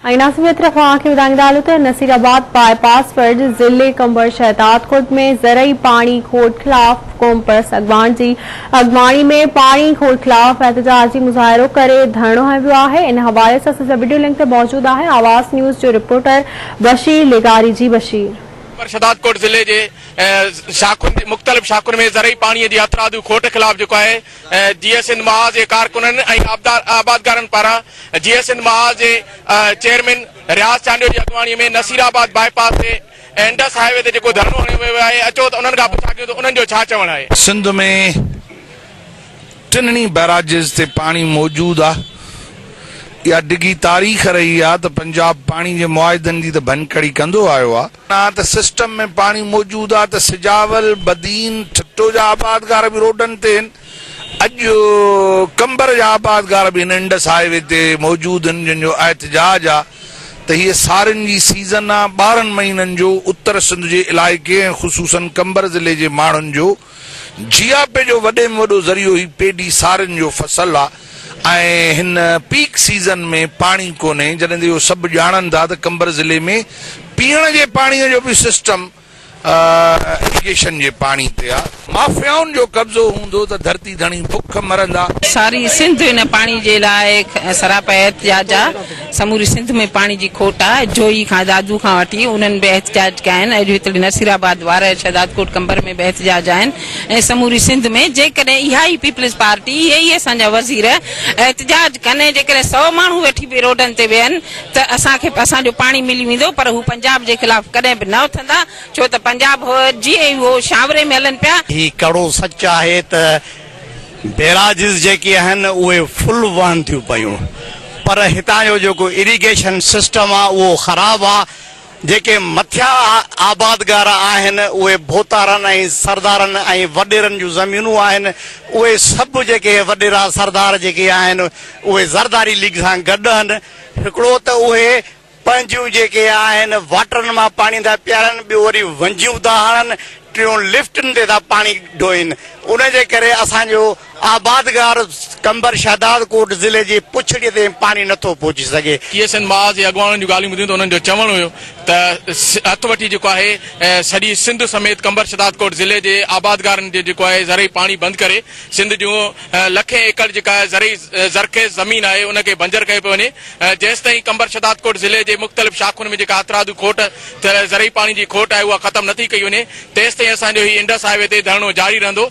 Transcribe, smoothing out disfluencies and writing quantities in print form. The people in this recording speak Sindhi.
۽ ناصر طرف اوهان کي ٻڌائيندا هلون ته نصير آباد باء پاس وٽ ضلعي قمبر شهدادڪوٽ ۾ زرعي پاڻي کوٽ خلاف قومپرست اڳواڻ جي اڳواڻي ۾ پاڻي کوٽ خلاف احتجاجي مظاهرو ڪري ڌرڻو هنيو ويو آهي ان حوالي سان اسان سان وڊيو لنڪ تي موجود آهي آواز نيوز جو رپورٽر بشير لغاري جي بشير. قمبر شهدادڪوٽ ضلعي جي شاخن جي مختلف شاخن ۾ زرعي پاڻي جي هٿرادو کوٽ خلاف جيڪو آهي جيئي سنڌ محاذ جي ڪارڪنن ۽ آبادگارن پاران جيئي سنڌ محاذ جي چيئرمين رياض چانڊيو جي اڳواڻي ۾ نصير آباد باء پاس تي انڊس هاء وي تي جيڪو ڌرڻو هنيو ويو آهي اچو ته انهن کان پڇا ڪيون ته انهن جو ڇا چوڻ آهي. سنڌ ۾ ٽنهي بئراجز تي پاڻي موجود آ. اها ڊگهي تاريخ رهي آ ته پنجاب پاڻي جي معاهدن جي ته ڀڃڪڙي ڪندو آيو آ. آ ته سسٽم ۾ پاڻي موجود آ ته سجاول، بدين، ٺٽو جا آبادگار به روڊن تي هن. اڄ قمبر جا آبادگار به هن انڊس هاء وي تي موجود هن جن جو احتجاج آ ته هيء سارين جي سيزن آ 12 مهينن جو اتر سنڌ جي علائقي ۽ خصوصن قمبر ضلعي جي ماڻهن جو جياپي جو وڏي ۾ وڏو ذريعو هي پيڊي سارين جو فصل آ ۽ هن پيڪ سيزن ۾ پاڻي ڪونهي جڏهن ته اهو سڀ ڄاڻن ٿا ته قمبر ضلعي ۾ پيئڻ جي پاڻي جو به سسٽم اريگيشن جي پاڻي تي آ. مافيائن جو قبضو هوندو ته ڌرتي ڌڻي بک مرندا. ساري سنڌ ان پاڻي جي لاء سراپا احتجاج آ. سموري سنڌ ۾ پاڻي جي کوٽ آ. جوهي کان دادو کان وٺي انهن به احتجاج ڪيا آهن. اڄ هتڙي نصير آباد وارهه شهدادڪوٽ قمبر ۾ به احتجاج آهن ۽ سموري سنڌ ۾ جيڪڏهن اها ئي پيپلز پارٽي اهي ئي اسان جا وزير احتجاج ڪن ۽ جيڪڏهن سئو ماڻهو ويٺي به روڊن تي ويهن ته اسان کي اسان جو پاڻي ملي ويندو پر هو پنجاب جي خلاف ڪڏهن به نه اٿندا ڇو ته پنجاب جيئن ئي اهو شانوري ۾ هلن پيا. هي ڪڙو سچ آهي ته بيراجز جيڪي آهن اهي فل وهن ٿيون پيون پر هتان جو جيڪو اريگيشن سسٽم آهي اهو خراب آهي جيڪي مٿيان آبادگار آهن اهي ڀوتارن ۽ سردارن ۽ وڏيرن جون زمينون آهن اهي سڀ جيڪي وڏيرا سردار جيڪي آهن اهي زرداري ليگ سان گڏ آهن هڪڙو ته اهي پنهنجون جيڪي آهن واٽرن مان پاڻي ٿا پيارن ٻيو وري ونجيون ٿا هڻن ٽيون لفٽن تي ٿا پاڻي ڍوئين ان جي ڪري اسان جو آبادگار قمبر شهدادڪوٽ ضلعي جي پڇڙي تائين پاڻي نٿو پهچي سگهي. ڪي ايس اين محاذ جي اڳواڻن جون ڳالهيون ٻڌيون ته انهن جو چوڻ هيو ته هٿ وٺي جيڪو آهي سڄي سنڌ سميت قمبر شهدادڪوٽ ضلعي جي آبادگارن جي جيڪو آهي زرعي پاڻي بند ڪري سنڌ جون لکين ايڪڙ جيڪا زرعي زرخيز زمين آهي ان کي بنجر ڪيو پيو وڃي جيستائين قمبر شھدادڪوٽ ضلعي جي مختلف شاخن ۾ جيڪا هٿرادو کوٽ ٿيل زرعي پاڻي جي کوٽ آهي اها ختم نٿي ڪئي وڃي تيستائين اسان جو هي انڊس هاء وي تي ڌرڻو جاري رهندو.